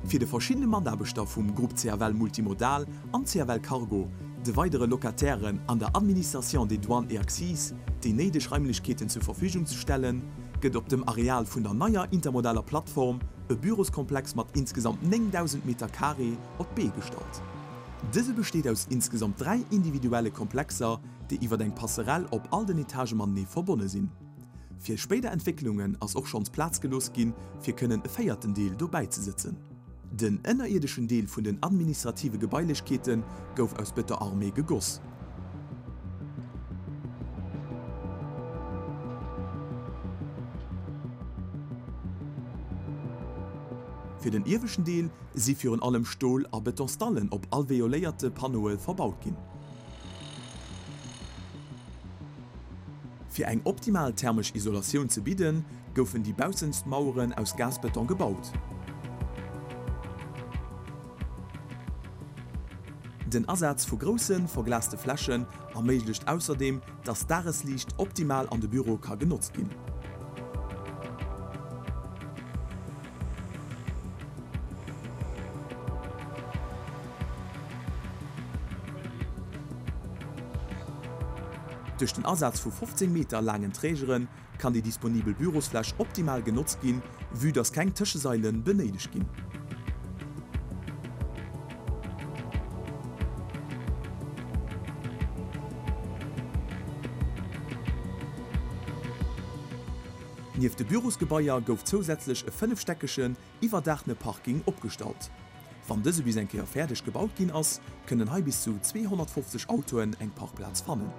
Fir de verschiddene Mataarbechter vum Grupp CFL Multimodal an CFL Cargo, de weidere Locatairen an der Administration des Douanes et Accises déi néideg Raimlechkeeten zur Verfügung ze stellen, gëtt op dem Areal vun der neier intermodaler Plattform e Büroskomplex mat insgesamt 9.000 Meter carré op d'Bee gestallt. Dëse besteet aus insgesamt 3 individuelle Komplexer, déi iwwer eng Passerelle op all den Etagë matenee verbonne sinn. Fir spéider Entwécklungen ass och schonns Plaz gelooss ginn, fir kënnen e véierten Deel dobäi ze sëtzen. Den ënnerierdeschen Deel vun den administrative Gebailechkeete gouf aus Beton armé gegoss. Fir den ieweschten Deel si virun allem Stol a Betonsdallen op alveoléierte Panneaue verbaut ginn. Fir eng optimal thermesch Isolatioun ze bidden, goufen déi baussenzt Maueren aus Gasbeton gebaut. Den Asaz vu grousse verglaaste Flächen erméiglecht ausserdeem, dass d'Dagesliicht optimal an de Büro ka genotzt ginn. Duerch den Asaz vu 15 Meter laangen Trägere kann déi disponibel Bürosfläch optimal genotzt ginn, vue dass keng Tëschesaile benéidegt ginn. Nieft de Bürosgebaier gouf zousätzlech e fënnefstäckegen, iwwerdaachene Parking opgestallt. Wann dëse bis eng Kéier fäerdeg gebaut ginn ass, kënnen hei bis zu 250 Autoen eng Parkplaz fannen.